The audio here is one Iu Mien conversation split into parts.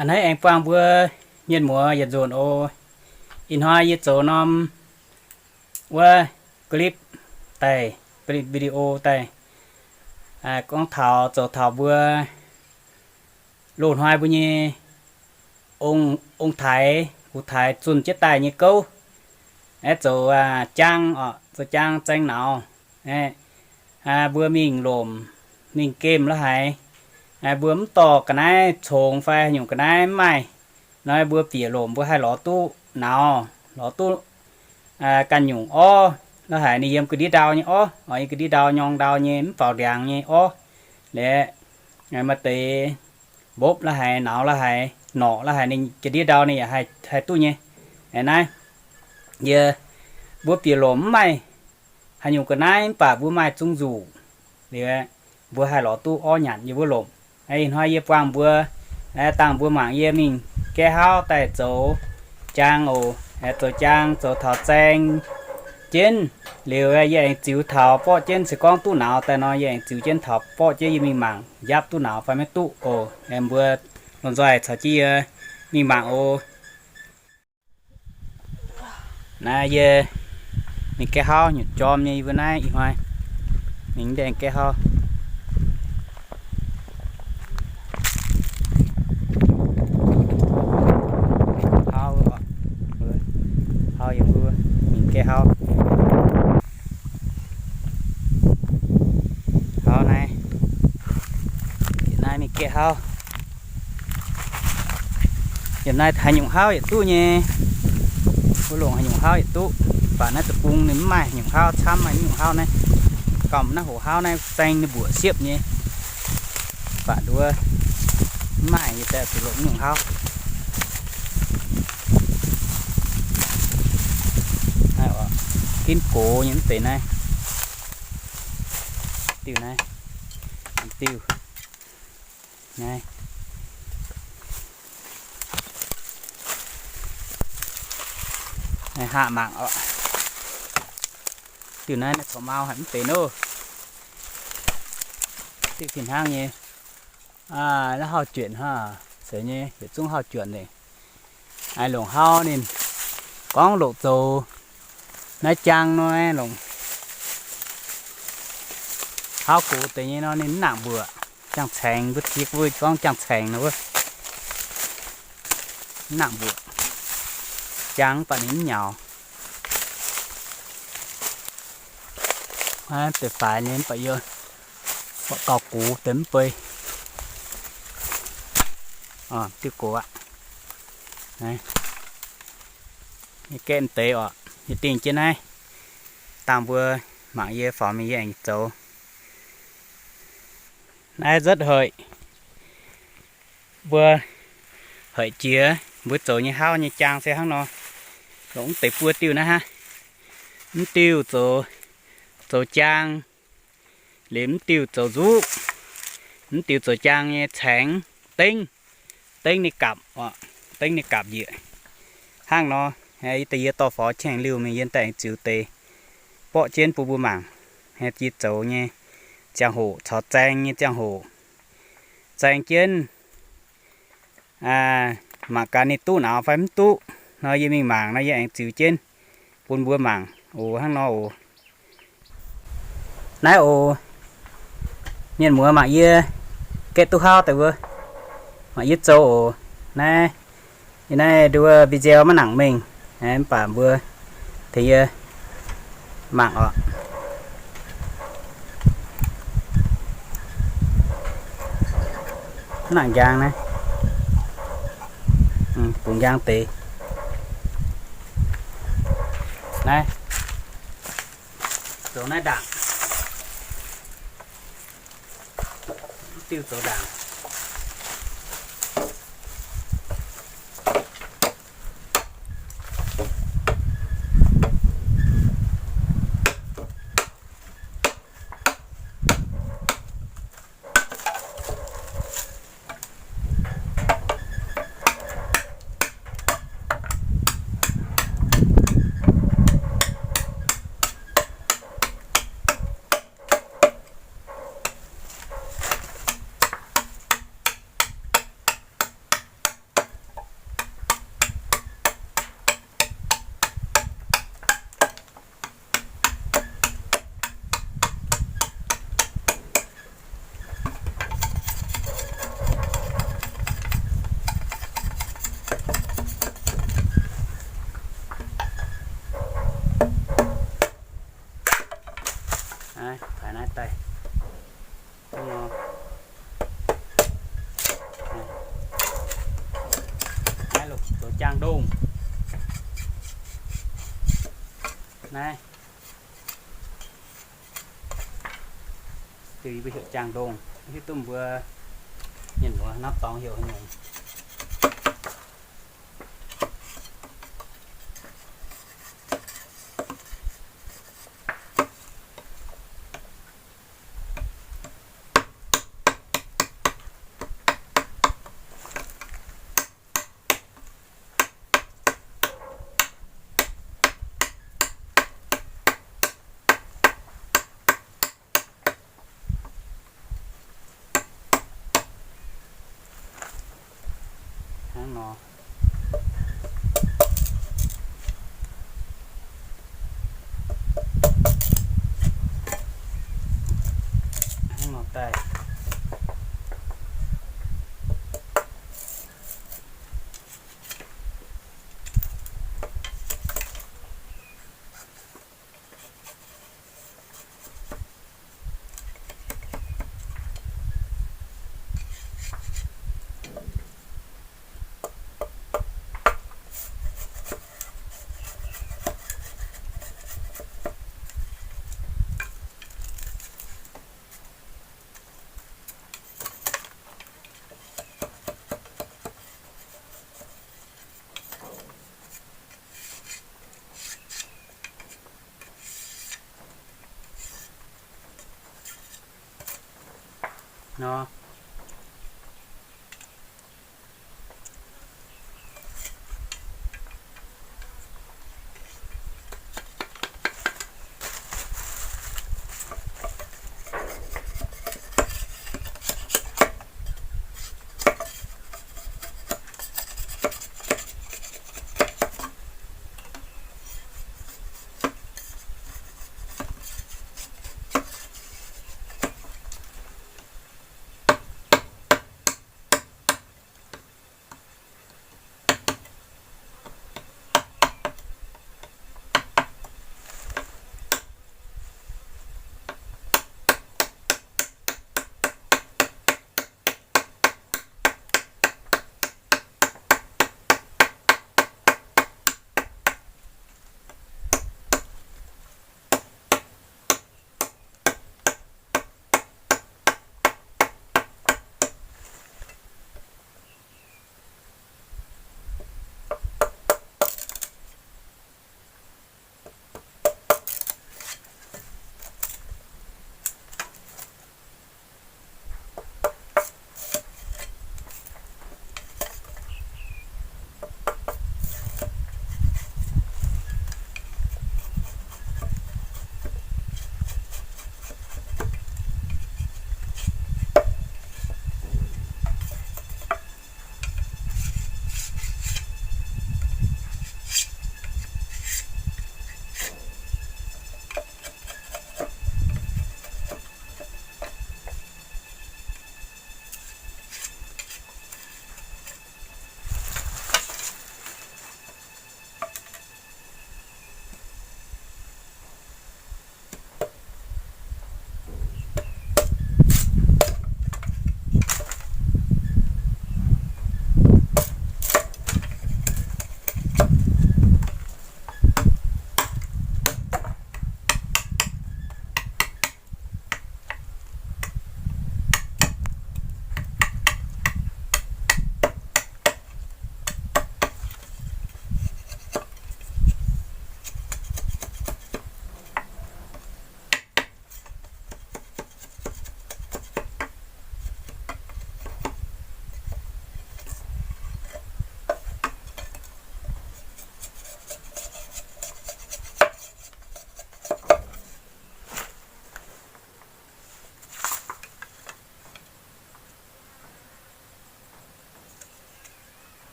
A'hneiv aengx buangh mbuo mienh muoz yietc nzunc oc. Ih hnoi yie zoux norm wuov clip daaih, clip video daaih, gorngv taux zoux taux mbuo loz-hnoi mbuo nyei ong-taaix, hu taaix zunh jienv daaih nyei gouv, aeqv, zoux jaang oc, zoux jaang zaeng nauz. Mbuo mingh lomc, mingh gemh la'haiz, mbuo mv dorh ga'naaiv congx fai haaix nyungc ga'naaiv mv maaih nor, mbuo bieqc lomc mbuo haih lorz duqv nauz, lorz duqv ganh nyungc orv la'haic ninh yiem ga'ndiev ndau nyei orv, yiem ga'ndiev ndau nyorng ndau nyei mv faaux ndiangx nyei orv. Liuz maaih deix mbopv la'haic, nauz la'haic, norqc la'haic, ninh ga'ndiev ndau ninh yaac haih duqv nyei. Naaiv yie, mbuo bieqc lomc mv maaih haaix nyungc ga'naaiv mv baac mbuo maaih zungv nzuqc, liuz mbuo haih lorz duqv orv nyanc yiem wuov lomc. Ih hnoi yie buangh mbuo, dangh mbuo mangc yie mingh gaeqv hauv daaih zoux jaang oc. Zoux jaang zoux taux zaeng jienv liuz, yie aengx ziux taux borqv jienv, se gorngv duqv nauz daaih nor, yie aengx ziux jienv taux borqv jienv yie mingh mangc njapv duqv nauz fai maiv duqv oc. Mbuo lomh nzoih caux jienv yie mingh mangc oc. Naaiv yie mingh gaeqv hauv nyutc jorm nyei, yie mbuo naaiv ih hnoi mingh gaeqv hauv. Hauv, hauv yiem wuov, mingh gaeqv hauv. Hauv naaiv, naaiv mingh gaeqv hauv. Yiem naaiv haaix nyungc hauv yietc duqv nyei. Mbuo longc haaix nyungc hauv yietc duqv. Mv baac naaiv deic-bung ninh mv maaih haaix nyungc hauv camv, maaih nyungc hauv naaiv. Gauh naaiv hoc hauv naaiv zaeng ninh mbuoqc siepv nyei. Mv baac nduov mv maaih, yie daaih zuqc longc nyungc hauv. Naaiv ginv gox nyei mv deix naaiv. Diuh naaiv, diuh naaiv, haav mangc oc. Diuh naaiv, naaiv corc mau haic mv deix nor. Diuh fih hnangv nyei. Naaiv hauv juonc hnangv, seix nyei yietc zungv hauv juonc nor. Longc hauv ninh gorngv longc zoux naaiv jaang nor, longc hauv gox deix nyei nor ninh mv nangc mbuoqc. Jaang caengx, mbuo ziex mbuo gorngv jaang caengx nor wuov, mv nangc mbuoqc. Jaang mv baac ninh mv nyaux. Deix faix nyei mv baac yie buatc gauh gox deix mv bei. Diuh gox aqv. Gaeqv deix oc, yie dingh jienv naaiv, dangh mbuo mangc yie faaux mingh yie aengx zoux. Naaiv nzuotv haic, mbuo haic jiex mbuo zoux nyei hauv nyei jaang se hnangv nor. Longc mv deix buo diuh naaiv hnangv. Mv diuh zoux, zoux jaang, liuz mv diuh zoux nzuqv, mv diuh zoux jaang nyei caengx, dengv, dengv ninh gapc, dengv ninh gapc njiec. Hnangv nor, yie daaih yie dorh faaux qiex liuz mingh yie daaih aengx ziux deix borqv jienv bun mbuo mangc. Yie zoux nyei ziangh hoc caux zaeng nyei ziangh hoc, zaeng jienv mangc gaax ninh duqv nauz fai mv duqv nor, yie mingh mangc nor yie aengx ziux jienv bun mbuo mangc oc. Hnangv nor oc. Naaiv oc, mienh muoz mangc yie gaeqv duqv hauv daaih wuov, mangc yie zoux oc. Naaiv, yie naaiv nduov video maiv nangc mengh, mv baac mbuo tengx yie mangc oc. Mv nangc njang naaiv, bungx njang deix. Naaiv zoux naaiv ndaangc, diuh zoux ndaangc. Jaang-ndongh. Naaiv, diuh yie mbuo heuc jaang-ndongh, hiuv duqv mbuo mienh muoz norm dorngx heuc haaix nyungc. Hnangv nor. Hnangv nor daaih. Nor.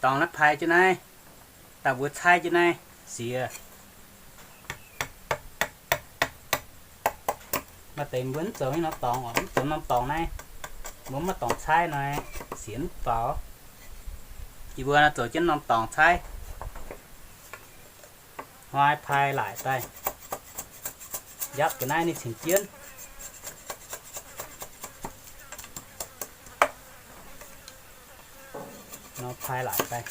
Dorngx naaiv pai jienv naaiv, daaih mbuo caaiv jienv naaiv siex. Maaih deix mbuo mv zoux nyei norm dorngx oc, mv zoux norm dorngx naaiv, mbuo mv maaih dorngx caaiv nor, siex mv faaux. Yie mbuo zoux jienv norm dorngx caaiv. Hnoi pai laaic daaih, njapv ga'naaiv ninh cingx jienv. Nor pai laic daaih.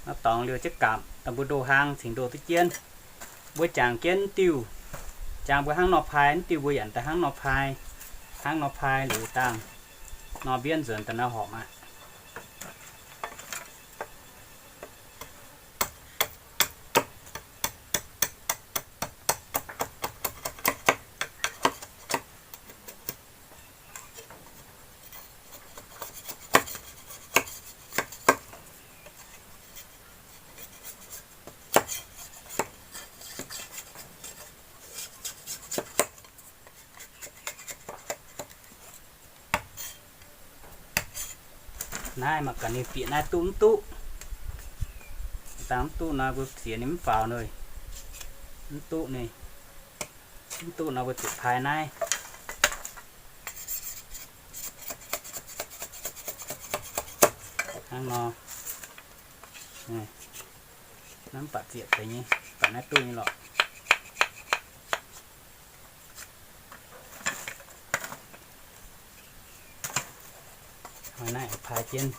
Nor dorngx liuz jienv gapc, daaih mbuo ndoh hlaang cingx ndoh duqv jienv. Mbuo jangx jienv diuh, jangx mbuo hnangv nor pai, diuh mbuo yaac daaih hnangv nor pai, hnangv nor pai liuz dangh nor mbienv nzuonx daaih nor horpc aqv. Naaiv mangc gaax ninh bieqc naaiv duqv mv duqv. Dangh mv duqv nor mbuo ziex ninh mv faaux nor. Mv duqv ninh, mv duqv nor mbuo zuqc pai naaiv. Hnangv nor. Naaiv mv baac zieqc deix nyei, baac naaiv duqv nyei lorqc. Naaiv pai jienv.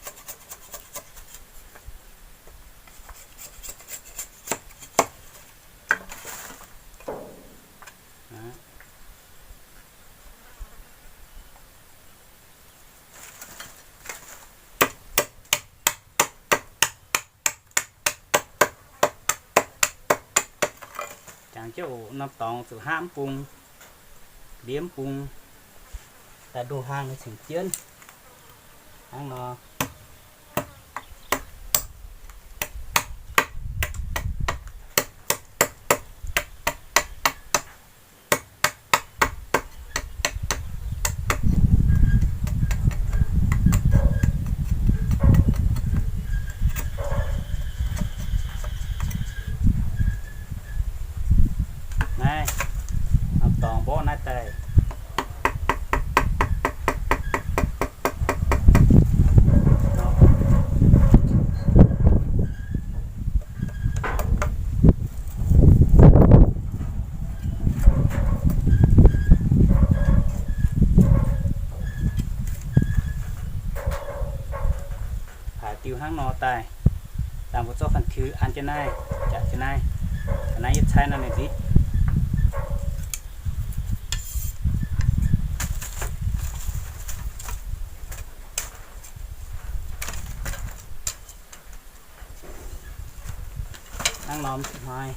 Jangx jienv oc, norm dorngx zuqc hapv mv bung, liemv mv bung, daaih ndoh hlaang cingx jienv. Hnangv nor. Naaiv, norm dorngx mborqv naaiv daaih. Haaix diuh hnangv nor daaih, dangh mbuo zorqv fan-tiux an jienv naaiv, jaax jienv naaiv, ga'naaiv yietv caaiv naaiv ninh nziv. Hnangv nor hnoi,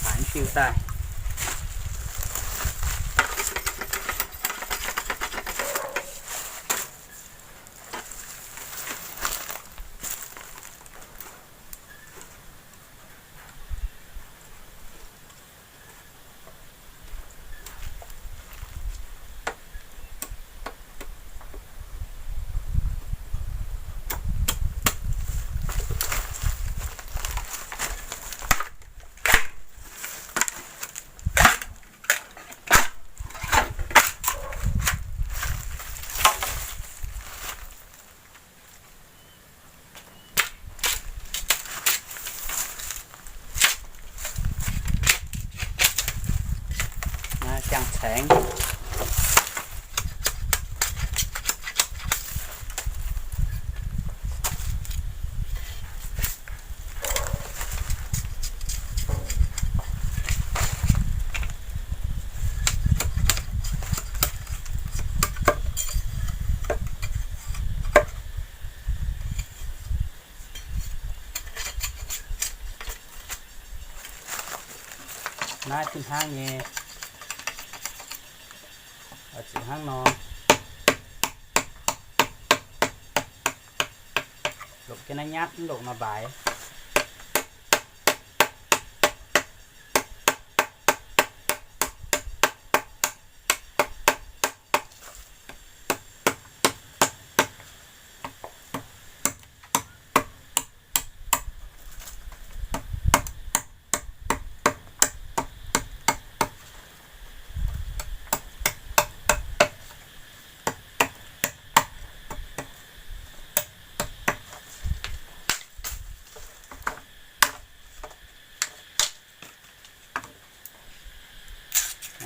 haaix diuh daaih. Naaiv jangx caengx. Naaiv fih hnangv nyei, oix zuqc hnangv nor. Longc jienv naaiv nyatv, mv longc nor mbaaix.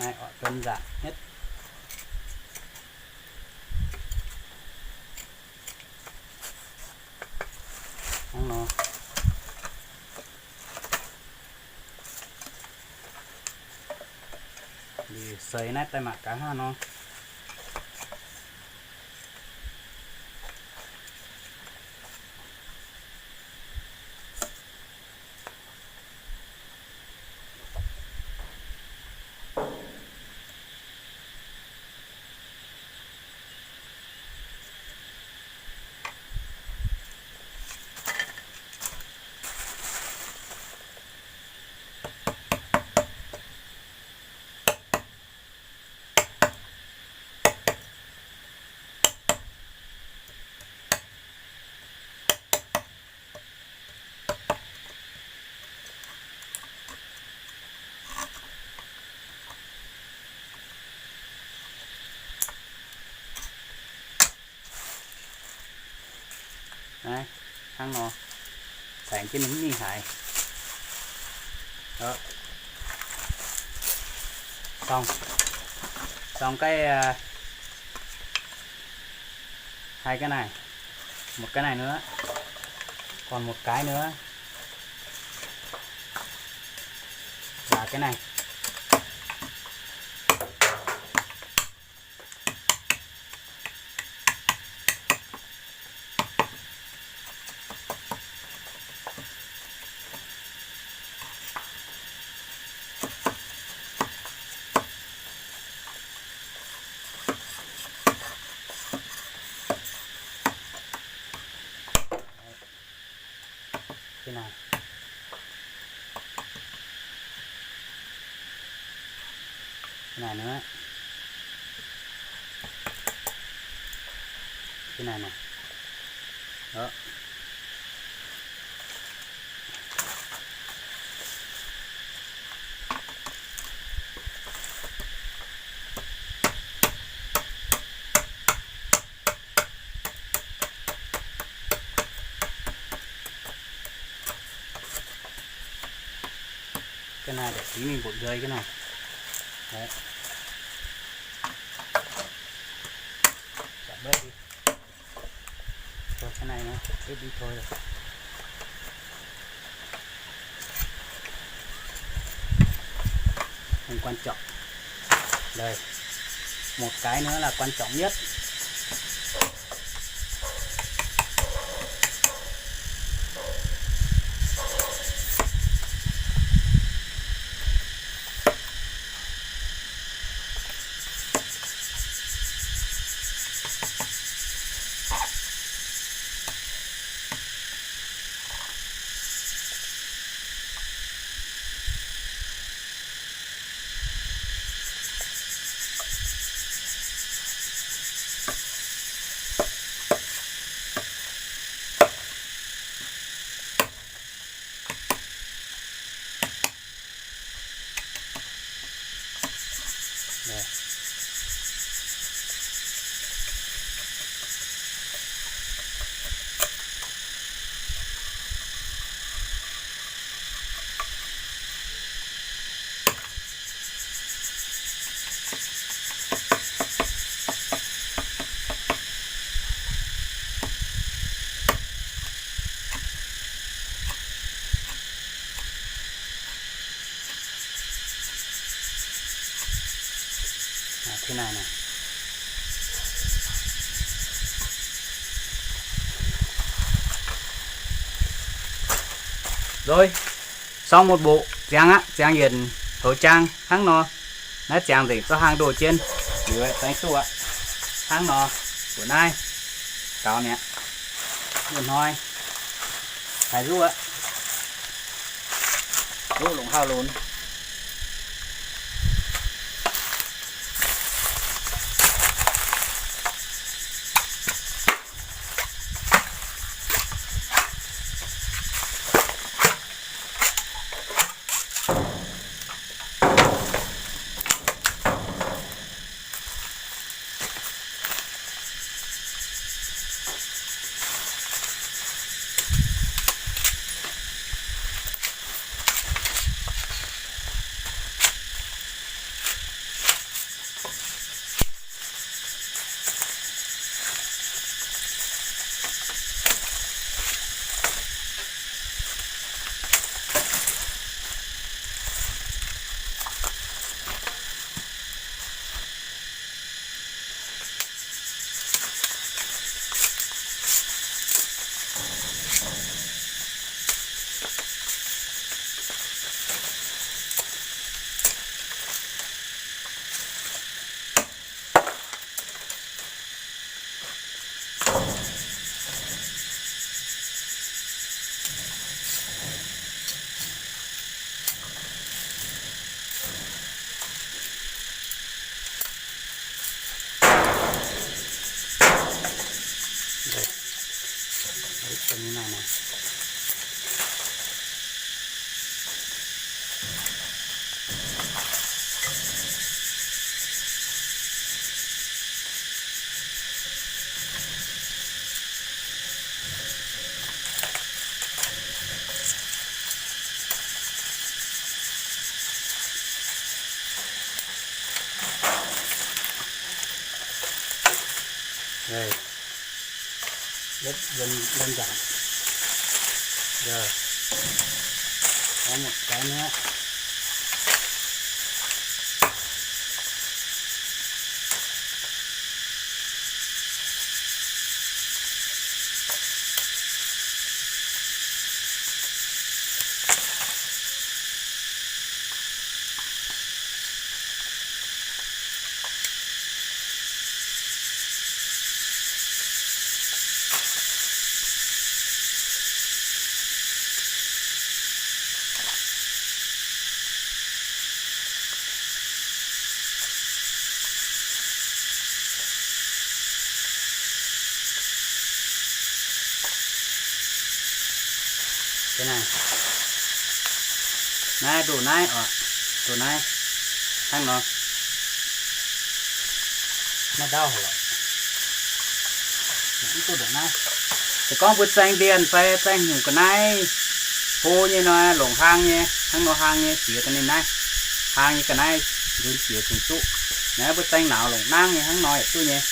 Naaiv oix đơn giản nhất. Hnangv nor. Liuz seix naaiv daaih mangc gaax hnangv nor. Naaiv, hnangv nor, saengx jienv ninh mv mingh haaix. Sau, sau cái, hai cái này, một cái này nữa, còn một cái nữa là cái này. Thế này. Thế này nữa. Thế này này. Đó. Cái này để tí mình bột gơi cái này. Đấy. Chả bớt đi. Thôi, cái này nó chết đi thôi rồi. Không quan trọng. Đây. Một cái nữa là quan trọng nhất. Đây. À, thế này này. Rồi, xong một bộ, ziangx aqv, ziangx yietc khẩu trang hnangv nor. Naaiv ziangx nzengc zorqv hlang ndoh jienv, liuz aengx duqv aqv. Hnangv nor, mbuoqc naaiv gaux mi'aqv. Mbuo hnoi haih zuqv aqv. Zuqv longc hauv lunx. Rất đơn, đơn giản. Giờ có một cái nữa. Naaiv ndoqc naaiv oc, ndoqc naaiv hnangv nor. Naaiv ndaauv haic lorqc. Mv duqv ndoqc naaiv. Se gorngv mbuo zaeng mbienc fai zaeng hungh ga'naaiv hlo nyei nor, longc hlaang nyei, hnangv nor hlaang nyei jiex daaih ninh naaiv. Hlaang nyei ga'naaiv nzuonx jiex cingx duqv. Naaiv mbuo zaeng nauz longc nangv nyei hnangv nor yaac duqv nyei.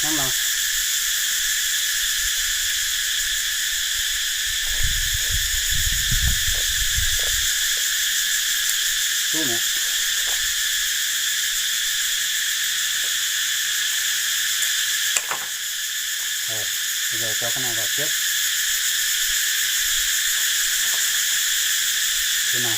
Hnangv nor. Duqv mi'aqv. Rồi, bây giờ cho cái này vào trước. Thế này.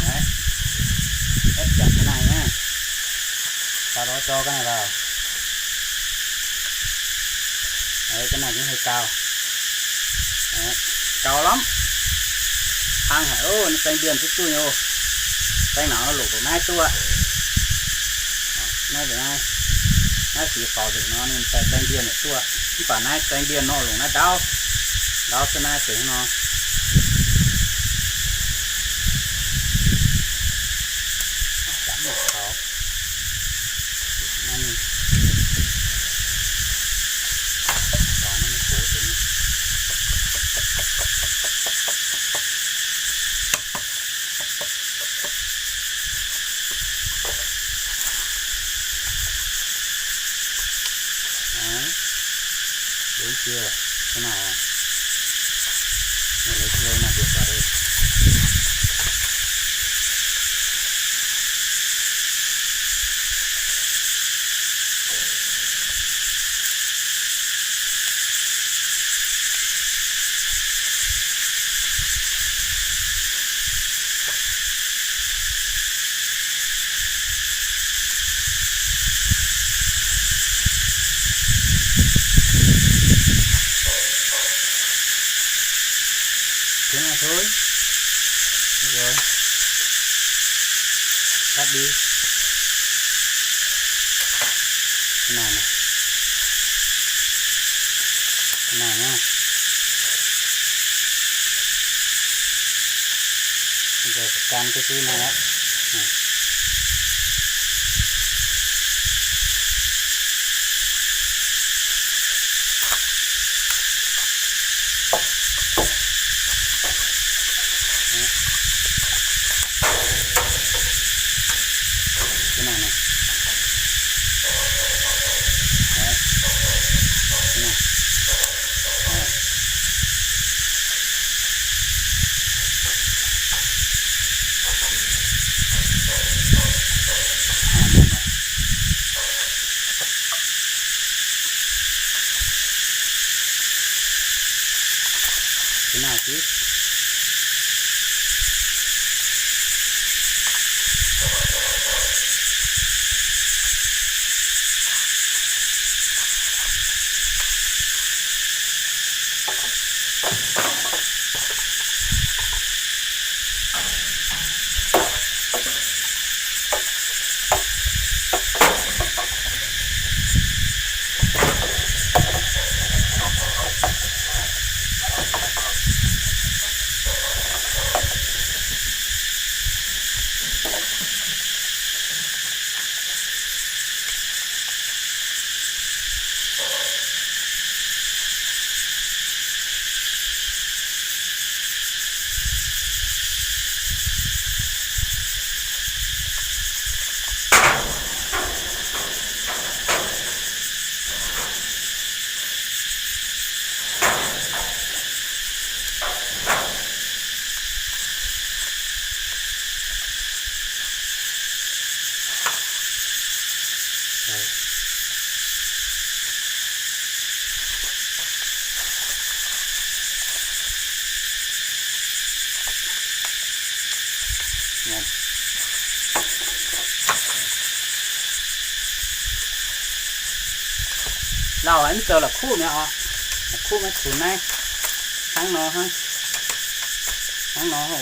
Đấy. Ép chặt cái này nhá. Sau đó cho cái này vào. Đấy, cái này cũng hơi cao. Đấy. Cao lắm. Hăng haic, ôh, nó canh biên xúc xui nhô. Canh nó, nó lủng lủng nái tuă. Nái nzengc nai. Nái xì pháo dưm nó nên tại canh biên nó tuă. Mv baac nái canh biên nó lủng nái đáo. Đáo xưa nái tể nó. Chắn một sáu. Nó nên. Sáu nó mới cố tình. Đấy. Đúng chưa? Thế này à? Này, lấy thêu mà được vào đây. Thế này thôi. Được rồi. Cắt đi. Thế này này. Thế này nhá. Bây giờ phải căn cái thứ này á. Này. Đấy. Cái này này. Đấy. Cái này. Đấy. Lauh mv zoux la'kuqv mi'aqv oc. La'kuqv maiv tunx naaiv. Hnangv nor hnangv. Hnangv nor oc.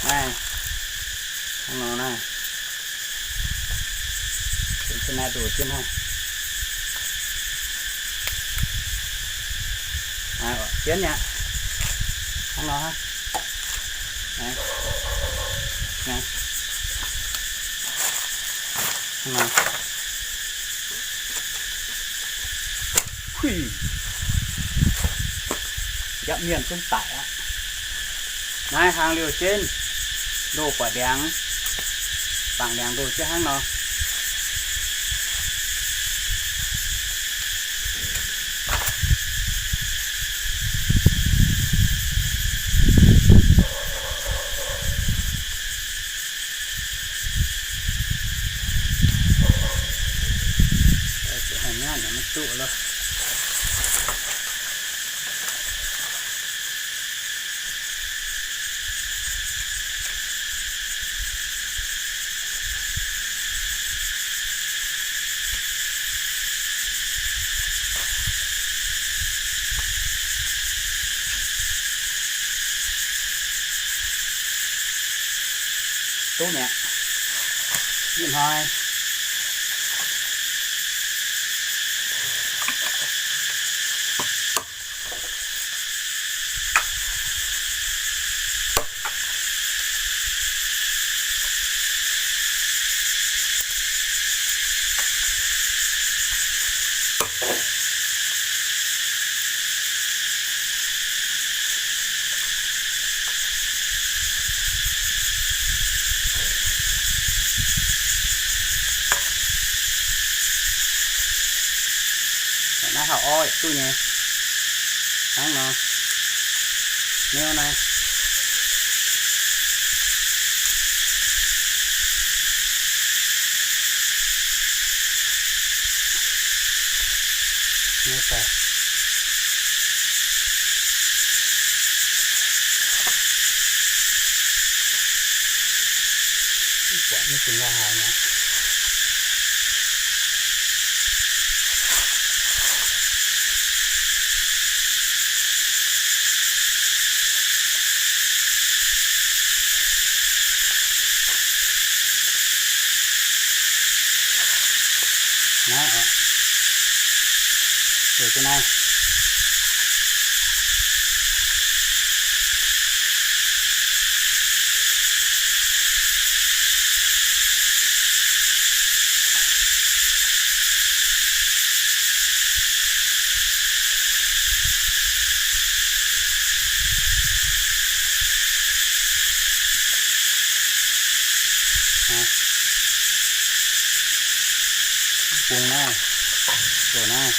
Naaiv, hnangv nor naaiv, naaiv ndoh jienv hnangv. Naaiv, jienv mi'aqv. Hnangv nor hnangv. Naaiv, naaiv, hnangv nor. Hui, njapv mienh zungv daic aqv. Naaiv hlang liouh jienv ndoh guaix ndiangx, bangc ndiangx ndoh jienv hnangv nor. Maiv duqv loh. Duqv mi'aqv. Ih hnoi. Naaiv hauv orv yaac duqv nyei. Hnangv nor. Niuv naaiv. Niuv daaih. Mv buatc nyei, dingh nqaai haaix nyei. Naaiv oc. Zuqc jienv naaiv. Bung naaiv, doh naaiv.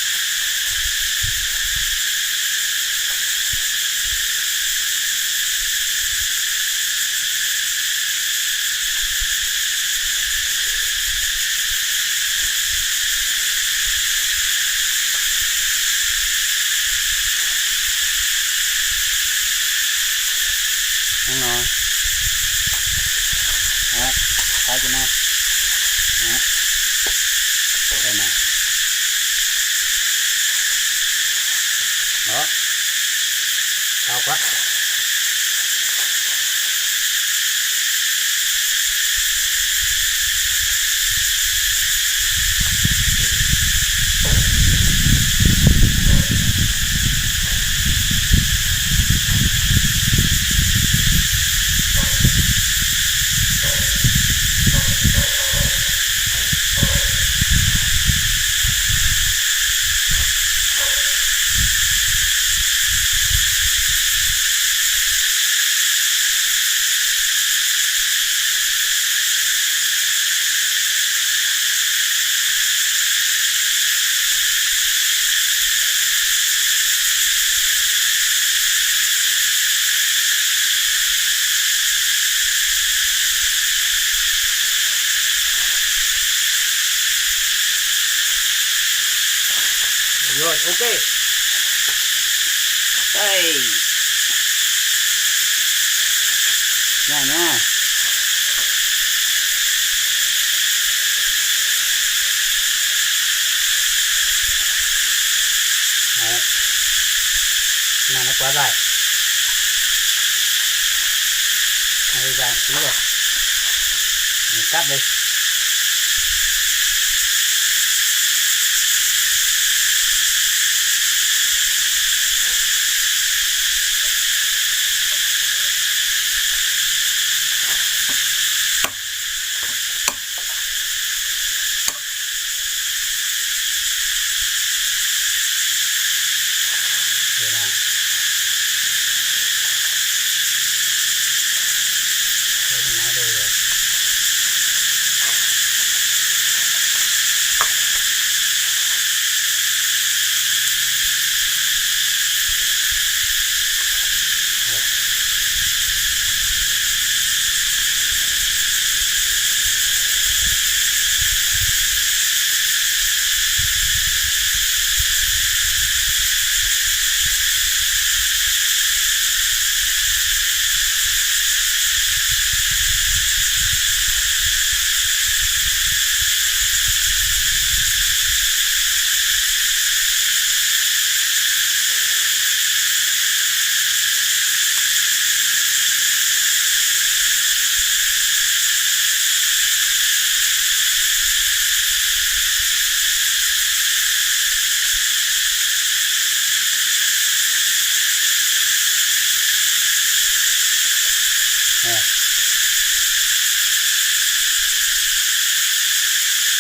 Hnangv nor. Aqv, kaaix jienv naaiv. Aqv, deix naaic. Lorqc, gauh guatv. Rồi, ok. Đây. Nha nha. Đấy. Này nó quá dày. Hơi dài một tí rồi. Mình cắt đi.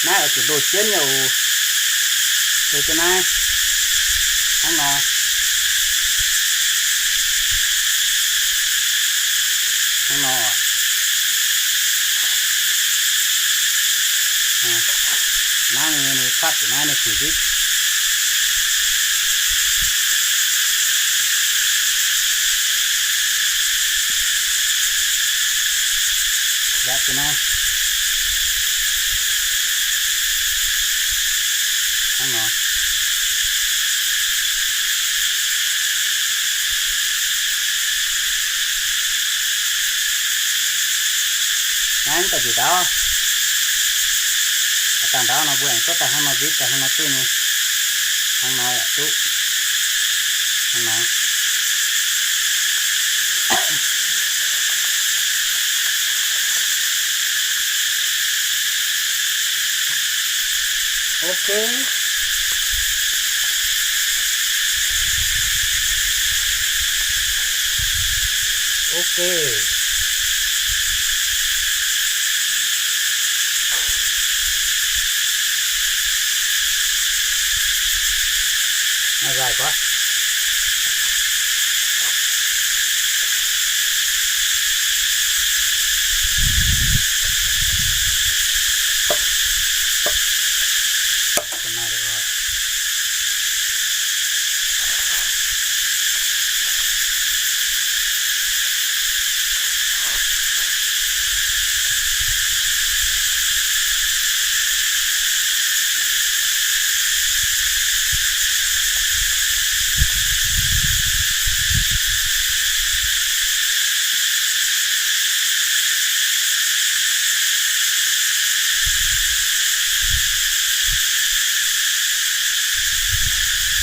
Naaiv oix zuqc ndoh jienv nyei oc. Ndoh jienv naaiv. Hnangv nor. Hnangv nor. Hnangv nor ninh kuatv zuqc naaiv ninh kuatv zipv. Nqaapv jienv naaiv. Hnangv nor. Naaiv mv baac njiec ndaauv. Dangh ndaauv nor mbuo aengx duqv daaih hnangv nor nzipv daaih hnangv nor duqv nyei. Hnangv nor yaac duqv. Hnangv nor. Ok. Ok. Nó dai quá. Cái này được rồi.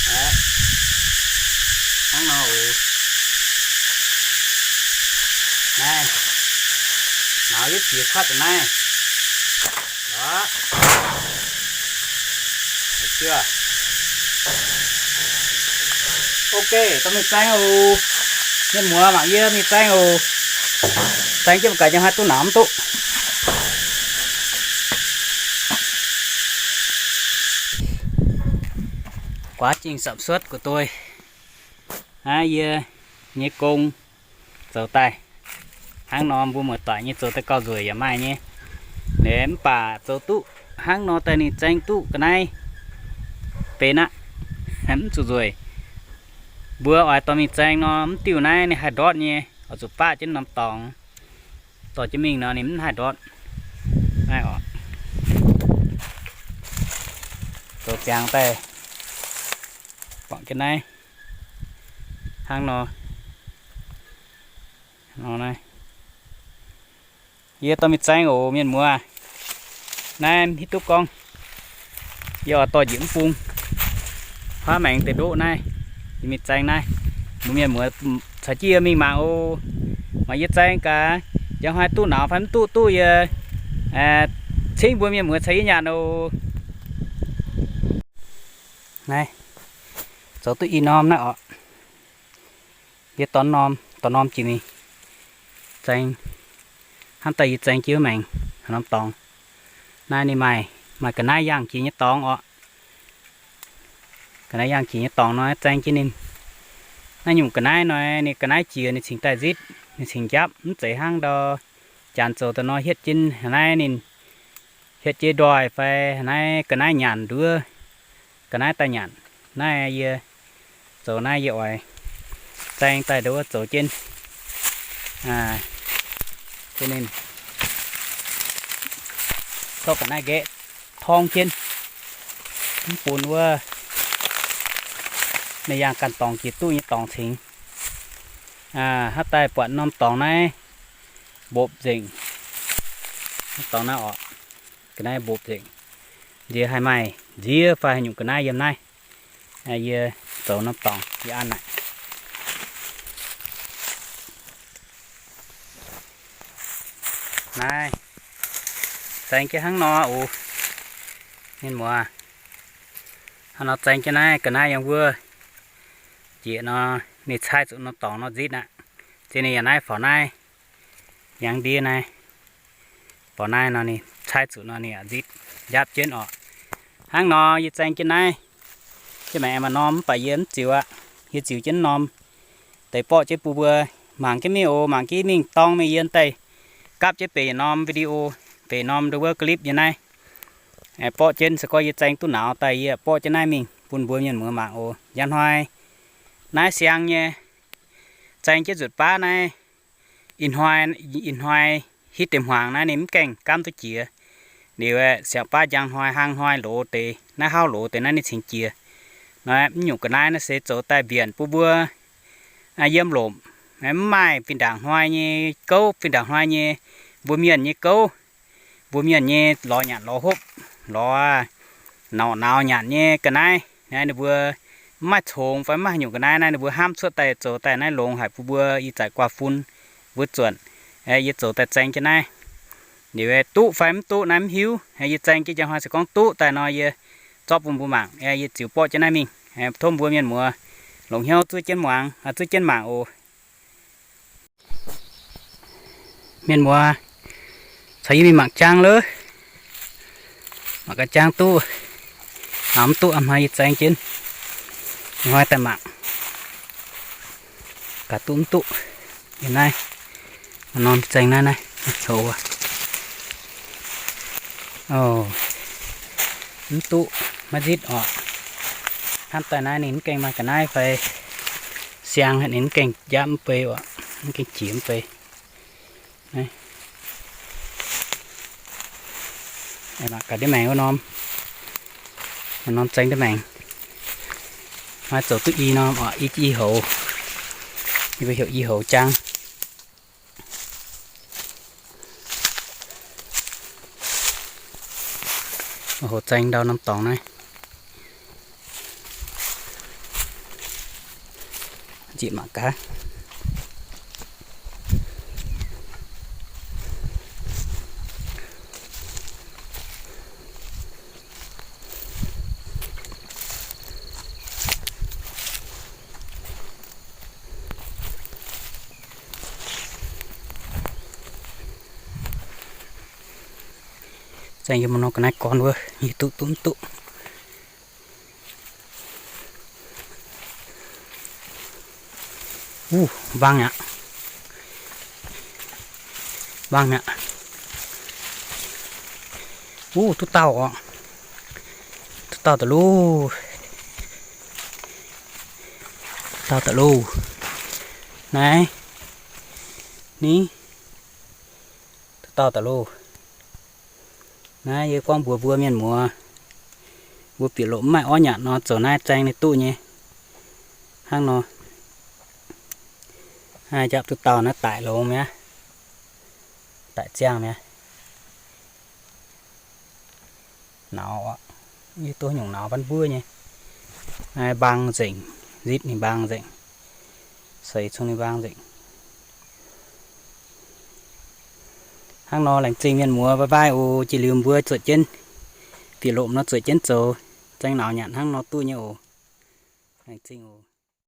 Đấy. Hnangv nor oc. Naaiv. Naux yietv jiex kuatv daaih naaiv. Oc. Được chưa? Ok, dorh mingh zaeng oc. Mienh muoz mangc yie mingh zaeng oc. Zaeng jienv mv gaax nyei haih duqv naux mv duqv. Quá trình sản xuất của tôi. Hnangv yie nyei gong zoux daaih. Hnangv nor mbuo muoz-doic nyei zoux daaih gauh nzueic yaac maaih nyei. Naaiv mv baac zoux duqv hnangv nor daaih ninh zaeng duqv ga'naaiv benx aqv, mv zuqc nzueic. Mbuo oix dorh mingh zaeng nor mv diuh naaiv ninh haih ndortv nyei, oix zuqc baqv jienv norm dorngx dorh jienv mingh nor ninh mv haih ndortv. Naaiv oc, zoux ziangx daaih Guangc jienv naaiv hnangv nor. Nor naaiv. Yie dorh mingh zaeng oc mienh muoz. Naaiv hitv duqv gorngv yie oix dorh njiec mv bung, huaav maengx deix ndoqv naaiv, yie mingh zaeng naaiv. Mbuo mienh muoz caux jienv yie mingh mangc oc. Mangc yie zaeng gaax, njang hnoi duqv nauz fai mv duqv, duqv yie cingv mbuo mienh muoz caux yie nyanc oc. Naaiv zoux duqv i norm naaiv oc. Yie dorh norm, dorh norm jiex mingh zaeng. Hnamv daaih yie zaeng jienv maengx haaix norm dorngx. Naaiv ninh maaih, maaih ga'naaiv yangh jiex nyei dorngx oc. Ga'naaiv yangh jiex nyei dorngx nor zaeng jienv ninh. Naaiv nyungc ga'naaiv nor, ninh ga'naaiv jiex ninh cingx daaih nzitv, ninh cingx njapv, mv zeiz hnangv ndau janx zoux daaih nor hietv jienv haaix naaiv ninh hietv jienv ndoih fai haaix naaiv ga'naaiv nyanc nduov, ga'naaiv daaih nyanc. Naaiv yie zoux naaiv yie oix zaeng daaih nduov zoux jienv, jienv ninh zorqv ga'naaiv nqaeqv torngv jienv, mv bun wuov ninh yangh ganh dorngx jiex duqv nyei dorngx cingx. Hnangv daaih buatc norm dorngx naaiv mbopv nzengc. Norm dorngx naaiv oc, ga'naaiv mbopv nzengc. Nziex haih maaih nziev fai haaix nyungc ga'naaiv yiem naaiv. Yie zoux norm dorngx yie an naaic. Naaiv zaeng jienv hnangv nor oc. Mienh muoz, hnangv nor zaeng jienv naaiv ga'naaiv yiem wuov njiec nor, ninh caih zuqc norm dorngx nor nzitv aqv. Zinh ninh yaac naaiv faaux naaiv, yangh ndiev naaiv, faaux naaiv nor ninh caih zuqc nor ninh yaac nzitv njapv jienv oc. Hnangv nor yie zaeng jienv naaiv, jienv maengx maaih norm mv baac yie mv ziux aqv. Yie ziux jienv norm deix borqv jienv bun mbuo mangc jienv mingh oc. Mangc jienv mingh dorng mingh yie daaih gapv jienv benx norm video, benx norm ndau wuov clip nyei naaiv. Borqv jienv se gorngv yie zaeng duqv nauz daaih yie borqv jienv naaiv mingh bun mbuo mienh muoz mangc oc. Njang hnoi naaiv siang nyei, zaeng jienv nzutc baav naaiv, ih hnoi, ih hnoi hitv deix hmuangx naaiv ninh mv gaengh gamv duqv jiex. Liuz aeqv, siang baav njang hnoi, hlang hnoi loz deix, naaiv hlauv loz deix naaiv ninh cingx jiex. Nor mv nyungc ga'naaiv naaiv se zoux daaih mbienc bun mbuo yiem lomc, mv maaih fih ndaangc hnoi nyei gouv, fih ndaangc hnoi nyei mbuo mienh nyei gouv, mbuo mienh nyei lorz nyanc lorz hopv, lorz nauz nauz nyanc nyei ga'naaiv. Naaiv ninh mbuo mv maaih congx fai mv maaih haaix nyungc ga'naaiv naaiv ninh mbuo hnamv cuotv daaih zoux daaih naaiv longx haic bun mbuo ih zanc guaax fun mbuo zuonc. Yie zoux daaih zaeng jienv naaiv. Liuz duqv fai mv duqv naaiv mv hiuv. Yie zaeng jienv njang hnoi se gorngv duqv daaih nor yie zorqv bun mbuo mangc. Yie ziux borqv jienv naaiv mingh, tov mbuo mienh muoz longc hnyouv zuov jienv muangx, zuov jienv mangc oc. Mienh muoz, caux yie mingh mangc jaang loh. Mangc gaax jaang duqv, mv duqv hnoi yie zaeng jienv, hnoi daaih mangc gaax duqv mv duqv. Yie naaiv norm zaeng naaiv naaiv, mv duqv, maiv nzitv oc. Hnamv daaih naaiv ninh mv gaengh maaih ga'naaiv fai siang, ninh mv gaengh njapv mv bei oc, mv gaengh jiex mv bei. Mangc gaax ndiev maengx wuov norm, norm zaeng ndiev maengx. Maaih zoux duqv i norm oc, i, i houx, yie mbuo heuc i houx jaang. Houx zaeng ndau norm dorngx naaiv. Nzieqc mangc gaax. Zaeng yie mbuo nor ga'naaiv gorn wuov, yie duqv duqv mv duqv. Wuh, mbang aqv. Mbang aqv. Wuh, duqv dauh oc. Duqv dauh daaih loh. Dauh daaih loh. Naaiv. Ni. Duqv dauh daaih loh. Naaiv yie gorngv mbuox mbuo mienh muoz, mbuo bieqc loc mv maaih orv nyanc nor, zoux naaiv zaeng ninh duqv nyei. Hnangv nor, jaapv duqv dauh naaiv daic longx mi'aqv, daic ziangh mi'aqv. Nauz, yie duqv nyungc nauz banv mbuov nyei. Mbaang nzengc, nzitv ninh mbaang nzengc, seix cong ninh mbaang nzengc. Hnangv nor, laengz zingh mienh muoz, bye bye oc. Jiex liuz mbuo zuotc jienv, bieqc lomc nor zuotc jienv zoux, zengv nauz nyanc hnangv nor duqv nyei oc. Laengz zingh oc.